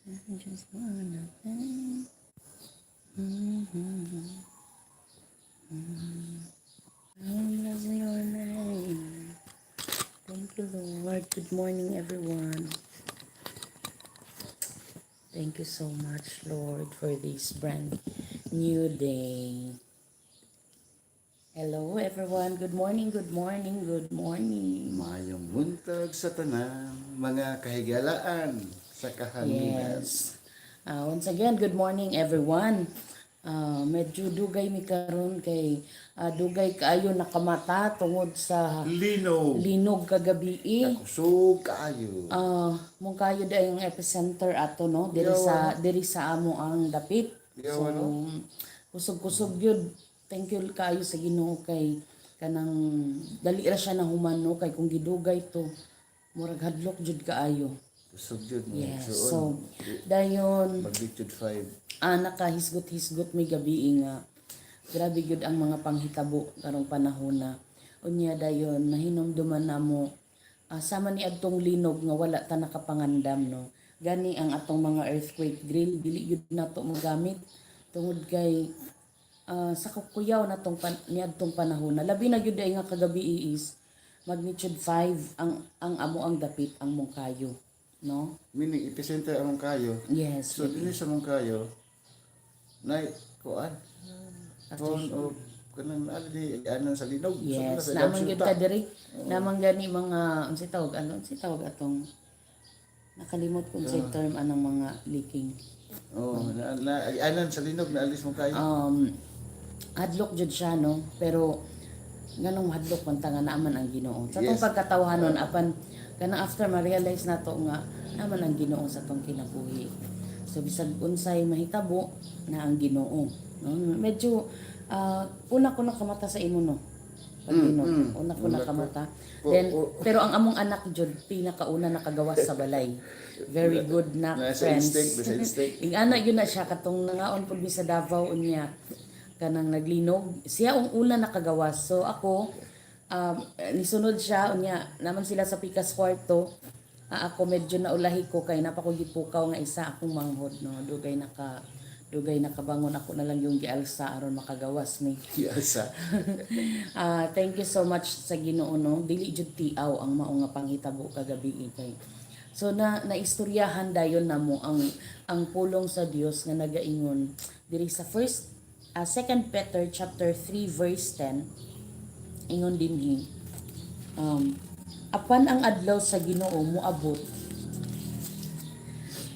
I just wanna thank. I bless your name. Thank you, Lord. Good morning, everyone. Thank you so much, Lord, for this brand new day. Hello, everyone. Good morning, good morning, good morning. Maayong buntag sa tanan, mga kahigalaan sa kahanginan. Yes. Once again, good morning, everyone. Medyo dugay mi karon kay dugay kaayo nakamata tungod sa Linog. Linog kagabi. Kusog kaayo. Moncayo diay ang epicenter ato, no, diri sa amo ang dapit. So Yawa, no? Kusog-kusog gyud. Thank you kaayo sa Ginoo kay kanang dali ra siya na human, no, kay kung gidugay to murag hadlok jud kaayo. Kusog jud, mga Yes. igsoon. So dayon Magnitude 5. Nakahisgot-hisgot may gabi nga grabe gyud ang mga panghitabo karong panahon na. Unya dayon nahinumduman namo sama ni adtong linog nga wala ta nakapangandam, no. Gani ang atong mga earthquake drill dili gyud nato magamit tungod kay sa kuyaw na tong niadtong panahon na, labi na gyud ay nga kagabi is magnitude 5 ang amo ang dapit, ang Moncayo, no. Meaning epicenter ang Moncayo. Yes. So dinhi sa Moncayo nay kuan. Phone o kanang naa di anan sa linog. Yes, so, nasa naman gyud syuta. Ta diri. Naman gani mga unsay tawag, ano, unsay tawag atong, nakalimot ko unsay term anong mga leaking. Oh, na anan sa linog na alis Moncayo. Hadlok jud siya, no, pero nganong hadlok man ta nga naaman ang Ginoo. Sa atong pagkatawhanon, apan kanang after ma-realize nato nga naman ang Ginoo sa atong kinabuhi. So bisag unsay mahitabo na ang Ginoo. No? Medyo una ko nakamata sa imo, no. Pag una ko Una ko. Nakamata. Then pero ang among anak jud pinakauna nakagawas sa balay. Very good na Nasa friends. Instinct, nasa instinct. Ing-ana yun na siya katong nangaon pud mi sa Davao unya kanang naglinog siya ang una nakagawas. So ako nisunod siya, unya naman sila sa pikas kwarto. Ako medyo naulahi ko kay napa ko gipukaw nga isa akong manghod, no. Dugay nakabangon, ako na lang yung gialsa aron makagawas mi. Yes. Thank you so much sa Ginoo, no. Dili jud tiaw ang mao nga panghitabo kagabi kay so na naistoryahan dayon namo ang pulong sa Dios nga nagaingon diri sa first Second Peter chapter 3 verse 10. Ingon dinhi, apan ang adlaw sa Ginoo moabot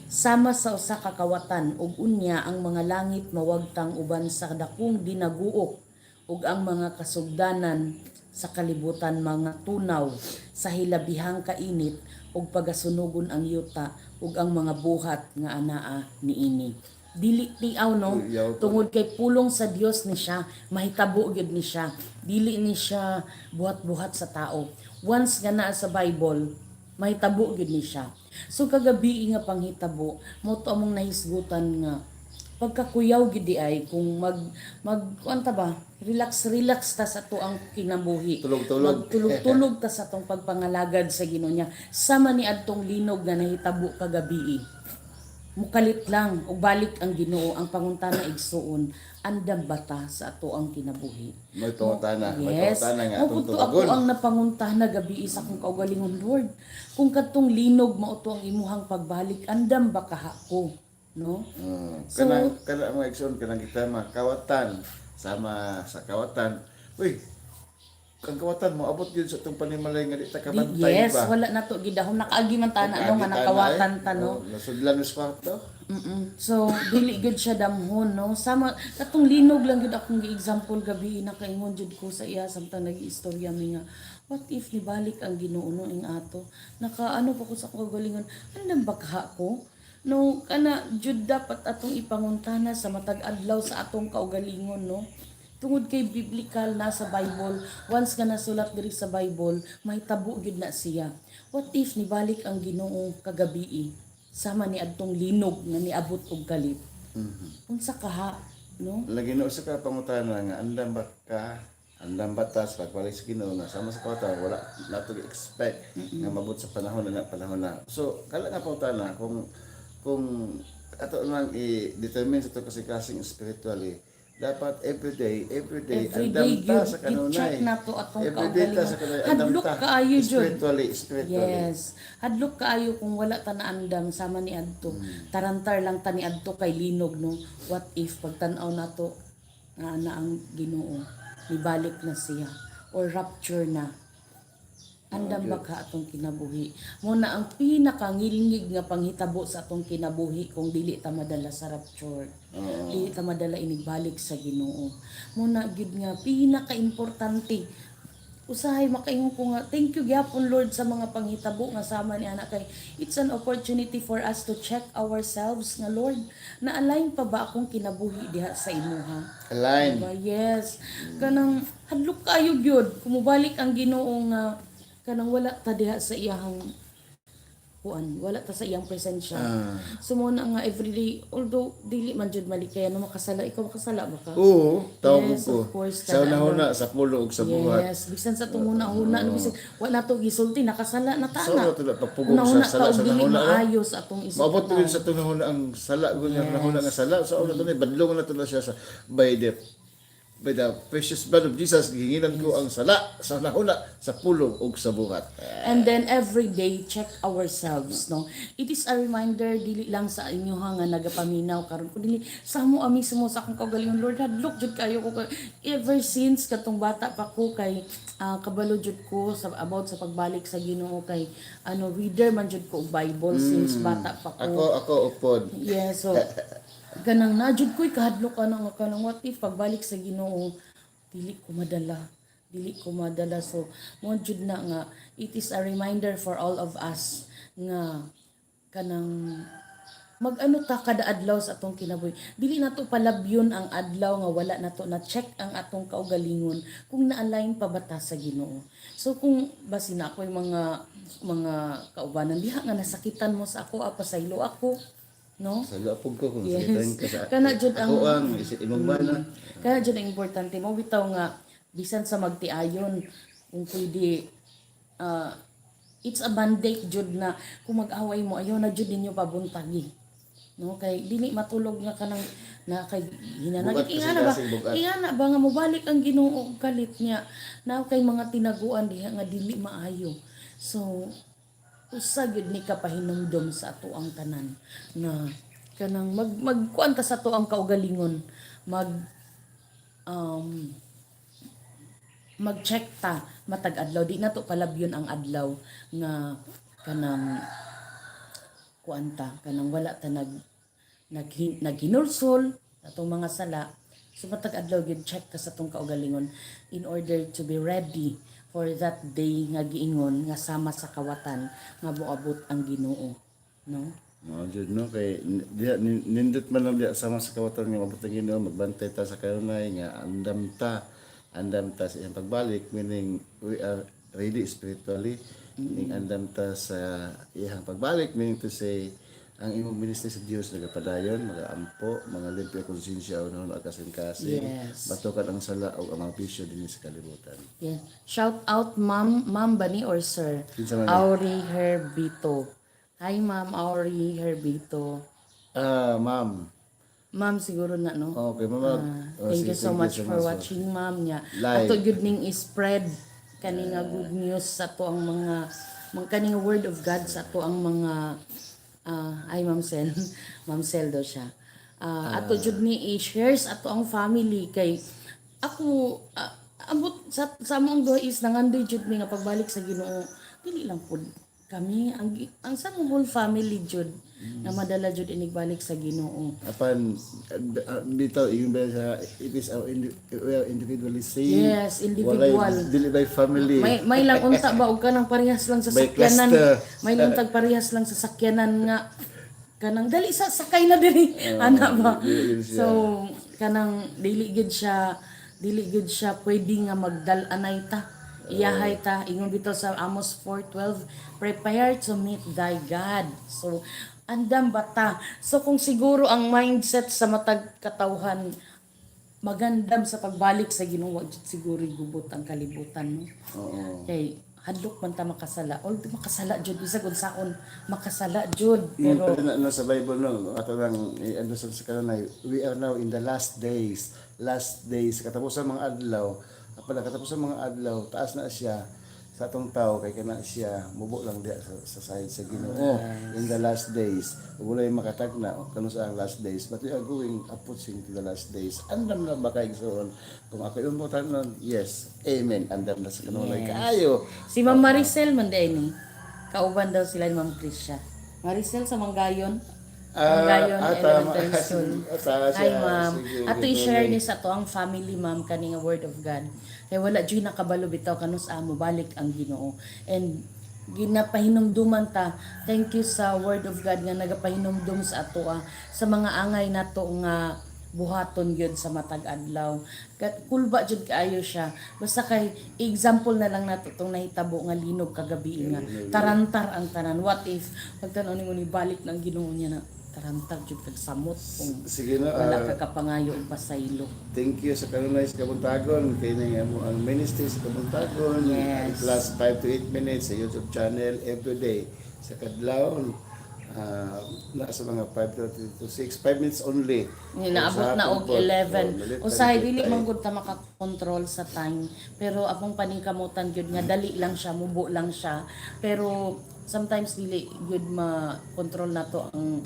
sama sa usa ka kawatan, ug unya ang mga langit mawagtang uban sa dakong dinaguok ug ang mga kasugdanan sa kalibutan mga tunaw sa hilabihang kainit, ug pagasunugon ang yuta ug ang mga buhat nga anaa niini. Dili tiaw, no. Yaw po. Tungod kay pulong sa Dios ni siya, mahitabo gyud ni siya. Dili ni siya buhat-buhat sa tao. Once nga naa sa Bible, mahitabo gyud ni siya. So kagabi nga panghitabo mo to among nahisgutan nga pagkakuyaw gid di ay kung mag mag kuan ta ba, relax relax ta sa tuang kinabuhi. Tulog-tulog. Magtulog-tulog ta sa atong pagpangalagad sa Ginoo niya, sama ni adtong linog nga nahitabo kagabi, mukalit lang ug balik ang Ginoo. Ang pangutana, igsuon, andam bata sa ato ang kinabuhi? May pangutana, may Yes. pangutana nga Mo atong pud to ako tubagon. Ang napangutana gabi sa akong kaugalingon, Lord. Kung kadtong linog mao to ang imuhang pagbalik, andam ba kaha ko? No? So- Kanang kanang mga igsoon, kanang kita mga kawatan sama sa kawatan. Uy, ang kawatan mo abot yun sa itong panimalay nga di ta kabantay Yes, ba? wala na to gidahom, nakaagi man tana, no, nga Nakaagi tana, nakawatan eh. ta, no. Oh, nasudlan sa kwarto. So dili gud siya damhon, no. Sama katong linog lang gud akong gi-example gabi, nakaingon jud ko sa iya samtang nag-istorya mi nga what if nibalik ang Ginoo, no, ing ato. Naka ano pa ko sa akong kaugalingon, andam ba kaha ko? No, kana jud dapat atong ipangutana sa matag adlaw sa atong kaugalingon, no. Tungod kay biblical na sa Bible, once nga nasulat diri sa Bible, mahitabo gyud na siya. What if nibalik ang Ginoo kagabi sama ni adtong linog nga niabot og kalit? Unsa kaha, no? Lagi na usa ka pangutana nga andam ba ka, andam ba ta sa pagbalik sa Ginoo nga sama sa kawatan, wala nato expect nga mabot sa panahon na. So kala nga pangutana kung Kung ato lang i-determine sa ato kasing spiritually, dapat everyday, everyday, Everyday andam ta gyud, sa kanunay. I-check nato atong Everyday ta sa kaugalingon. kanunay, andam Hadlok ta. kaayo jud. Spiritually, spiritually. Yes. Hadlok kaayo kung wala ta naandam sama ni adto. Tarantar lang ta ni adto kay linog, no. What if pagtan-aw nato nga na ang Ginoo, nibalik na siya or rapture na? Andam ba ka atong kinabuhi? Mo na ang pinakangilngig nga panghitabo sa atong kinabuhi kung dili ta madala sa rapture. Dili ta madala inigbalik sa Ginoo. Mo na gyud nga pinakaimportante, usahay makaingon ko nga thank you gyapon, Lord, sa mga panghitabo nga sama ni ana kay it's an opportunity for us to check ourselves nga, "Lord, na-align pa ba akong kinabuhi diha sa imuha?" Align. Diba? Yes. Kanang hadlok kayo gyud kung mobalik ang Ginoo nga kanang wala ta diha sa iyahang kuan, wala ta sa iyang presensya. So mo na nga everyday, although dili man jud malikaya no makasala. Ikaw, makasala ba ka? Oo, tawag Yes, ko. of course, Sa kada una-una, sa pulo ug sa buhat. Yes, bisan sa atong huna-huna, no, bisan wala to gisulti, nakasala na ta Sa na. una to pagpugong sa Huna-huna sala ta og sa dili nahuna. maayo sa atong isip. Maabot din sa tunahuna ang sala, gunya yes. Nahuna nga sala. Sa una tunay badlong na to na siya sa by the precious blood of Jesus, gihinginan ko ang sala sa nahuna, sa pulong ug sa buhat. And then every day check ourselves, no. It is a reminder dili lang sa inyo ha nga nagapaminaw karon kun dili sa mo mismo, sa akong kaugalingon. Lord, hadlok jud kayo ko ever since katong bata pa ko kay kabalo jud ko sa about sa pagbalik sa Ginoo kay ano, reader man jud ko og Bible since bata pa ko. Ako upod. Yeah, so kanang na jud ko'y kahadlok ana nga kanang what if pagbalik sa Ginoo dili ko madala, dili ko madala. So mo jud na nga it is a reminder for all of us nga kanang mag-ano ta kada adlaw sa atong kinabuhi. Dili nato palabyon ang adlaw nga wala nato na check ang atong kaugalingon kung na-align pa ba ta sa Ginoo. So kung basin na ako'y mga kaubanan diha nga nasakitan mo sa ako, pasaylo ako, no? Sa apog ko kung sakitan ka sa Kana jud ako ang imong bana. Kaya jud ang importante mo bitaw nga bisan sa magtiayon kung pwede, it's a mandate jud na kung mag-away mo, ayaw na jud ninyo pabuntagi. No, kay dili matulog nga kanang na kay hinanag Bugat kasi ingana ba kasing bugat. Ingana ba nga mobalik ang Ginoo og kalit niya na kay mga tinaguan diha nga dili maayo. So usa gyud ni kapahinumdom sa ato ang tanan nga kanang magkuan ta sa ato ang kaugalingon, mag-check ta matag adlaw. Di na to palabyon ang adlaw nga kanang kuan ta, kanang wala ta nag nag naghinulsol atong mga sala. So matag adlaw gyud check ta sa atong kaugalingon in order to be ready for that day nga giingon nga sama sa kawatan nga moabot ang Ginoo, no? Mao jud no, kay diha nindot man lang diha sama sa kawatan nga mabot ang Ginoo, magbantay ta sa kanunay nga andam ta sa iyang pagbalik, meaning we are ready spiritually, ning andam ta sa iyang pagbalik, meaning to say ang imong ministry sa Dios nagapadayon, magaampo, mga limpyo konsensya o na kasing-kasing, batukan ang sala o ang mga bisyo dinhi sa kalibutan. Yeah. Shout out, ma'am, ma'am ba ni or sir? Kinsa man ni? Auri Herbito. Hi, Ma'am Auri Herbito. Ah, ma'am. Ma'am siguro na, no? Okay, ma'am. Ah, Oh, thank sige, you so much for watching, ma'am niya. Live. Ato gyud ning i-spread kani nga good news sa ato ang mga kani nga word of God sa ato ang mga ay, Ma'am Sel, Ma'am Sel daw siya. Ato jud ni i-share sa ato ang family kay ako ambot sa among duha is nangandoy jud mi nga pagbalik sa Ginoo dili lang pud kami, ang sa among whole family jud na madala jud inigbalik sa Ginoo. Apan bitaw ingon ba sa it is our we are individually saved. Yes, individual. Walay, dili by family. May lang unta ba og kanang parehas lang sa By sakyanan. cluster. May lang tag parehas lang sa sakyanan nga kanang dali sa sakay na diri ana ba. Dili gid siya. So kanang dili gid siya pwede nga magdal-anay ta. Iyahay ta, ingon bitaw sa Amos 4:12, "Prepare to meet thy God." So andam bata. So kung siguro ang mindset sa matag katawhan magandam sa pagbalik sa Ginoo, wa jud siguro gubot ang kalibutan, no? Oo. Kay Hadlok man ta makasala. Although makasala jud, bisag unsaon makasala jud, Pero pero na, no, sa Bible, no, ato lang ano sa kanunay, we are now in the last days. Last days, katapusan mga adlaw, apala katapusan mga adlaw, taas na siya sa atong tao kay kana siya mubo lang diya sa side sa Ginoo in the last days. Walay makatagna kano sa ang last days, but we are going, approaching to the last days. Andam na ba kay, igsoon? Kung ako yung tanon, yes, amen, andam na sa kanunay kaayo. Si Ma'am Maricel man diay ni. Kauban daw sila ni Ma'am Tricia. Maricel sa Manggayon. Manggayon Ah, tama. Elementary School. Ah, tama Hi, siya. ma'am. Sige, Ato good i-share morning. ni sa ato ang family, ma'am, kani nga word of God. Kay wala jud nakabalo bitaw kanus amo balik ang Ginoo. And ginapahinumduman ta. Thank you sa word of God nga nagapahinumdum sa ato sa mga angay nato nga buhaton gyud sa matag adlaw. Kulba jud kaayo siya. Basta kay example na lang nato tong nahitabo nga linog kagabi nga tarantar ang tanan. What if pagtan-aw nimo ni balik ng Ginoo niya na tarantar jud kag samot kung Sige na, wala ka kapangayo og pasaylo. Thank you sa kanunay sa Kabuntagon kay ning amo ang ministry sa Kabuntagon. Plus 5 to 8 minutes sa YouTube channel every day sa kadlawon, nasa mga 5:30 to 6, 5 minutes only. Ni naabot Sa na hapon og po, 11. oh, malit Usahay na dili tayo. man gud ta makakontrol sa time, pero akong paningkamutan gyud nga dali lang siya, mubo lang siya. Pero sometimes dili gyud ma-control nato ang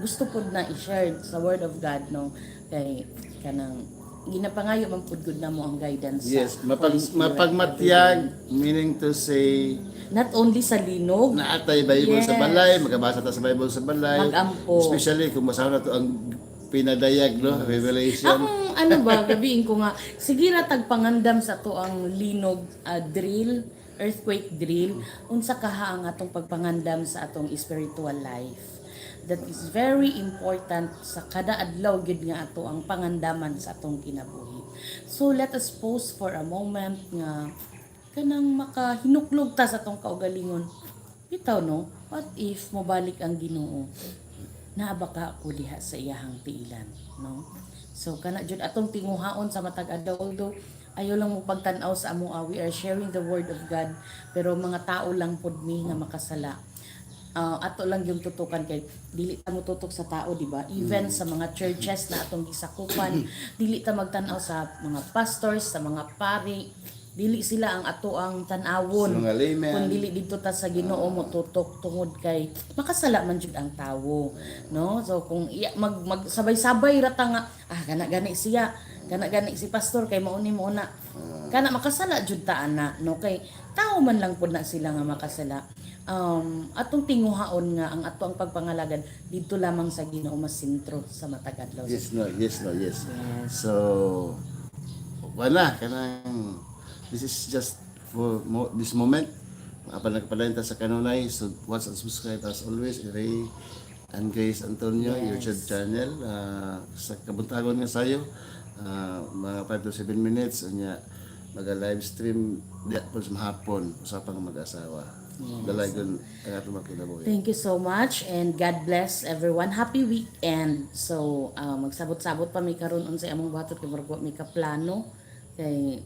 gusto pud na i-share sa word of God, no, kay kanang ginapangayo man pud gud namo ang guidance sa Yes, Holy Spirit. mapagmatyag, meaning to say Not only sa linog. Naatay Bible sa balay, magabasa ta sa Bible sa balay. Magampo. Especially kung basahon na to ang pinadayag, no, Revelation. Akong ano ba, gabiin ko nga, sige ra tag pangandam sa to ang linog drill, earthquake drill, unsa kaha ang atong pagpangandam sa atong spiritual life. That is very important sa kada adlaw gid nga ato ang pangandaman sa atong kinabuhi. So let us pause for a moment nga kanang makahinuklog ta sa atong kaugalingon. Bitaw, no, what if mobalik ang Ginoo? Naa ba ka ako diha sa iyahang tiilan, no? So kana jud atong tinguhaon sa matag adlaw, although ayo lang mo pagtan-aw sa amo, we are sharing the word of God, pero mga tao lang pod mi nga makasala. Ato lang yung tutukan kay dili ta mo tutok sa tao, di ba? Even sa mga churches na atong gisakupan, dili ta magtan-aw sa mga pastors, sa mga pari, dili sila ang ato ang tan-awon Sa mga laymen. kun dili dito ta sa Ginoo mo tutok tungod kay makasala man jud ang tawo, no? So kung iya, mag, mag sabay-sabay ra ta nga kana gani siya, kana gani si pastor kay mauni mo na kana, makasala jud ta ana, no? Kay tao man lang pud na sila nga makasala. Atong tinguhaon nga ang ato ang pagpangalagan didto lamang sa Ginoo mas sentro sa matag adlaw. Yes, no, yes, no, yes. So, wala, kanang, this is just for this moment. Apan nagpadayon ta sa kanunay, so watch and subscribe as always, Ray and Grace Antonio, YouTube channel, sa Kabuntagon nga sayo, mga 5 to 7 minutes, unya, maga-live stream diya po sa mahapon, usapang mag-asawa. Dalagon ang atong mga kinabuhi. Thank you so much and God bless everyone. Happy weekend. So, magsabot-sabot pa mi karon unsay among buhaton kay murag wa mi ka plano kay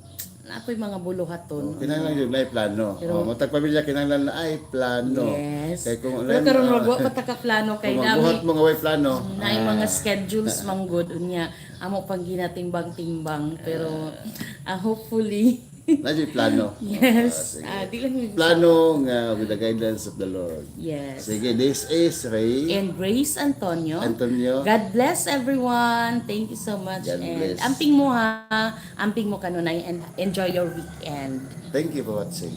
naa po'y mga buluhaton. Kinahanglan yun na plano. Oh, matag pamilya kinahanglan na ay plano. Yes. Kay kung Pero karon murag wa pa ta ka plano kay kung dami magbuhat mo nga way plano, na mga schedules manggod unya amo pang ginatimbang-timbang, pero hopefully na plano. Yes. Di lang Plano nga with the guidance of the Lord. Yes. Sige, this is Ray And Grace Antonio. Antonio. God bless everyone. Thank you so much. God And bless. Amping mo ha. Amping mo kanunay and enjoy your weekend. Thank you for watching.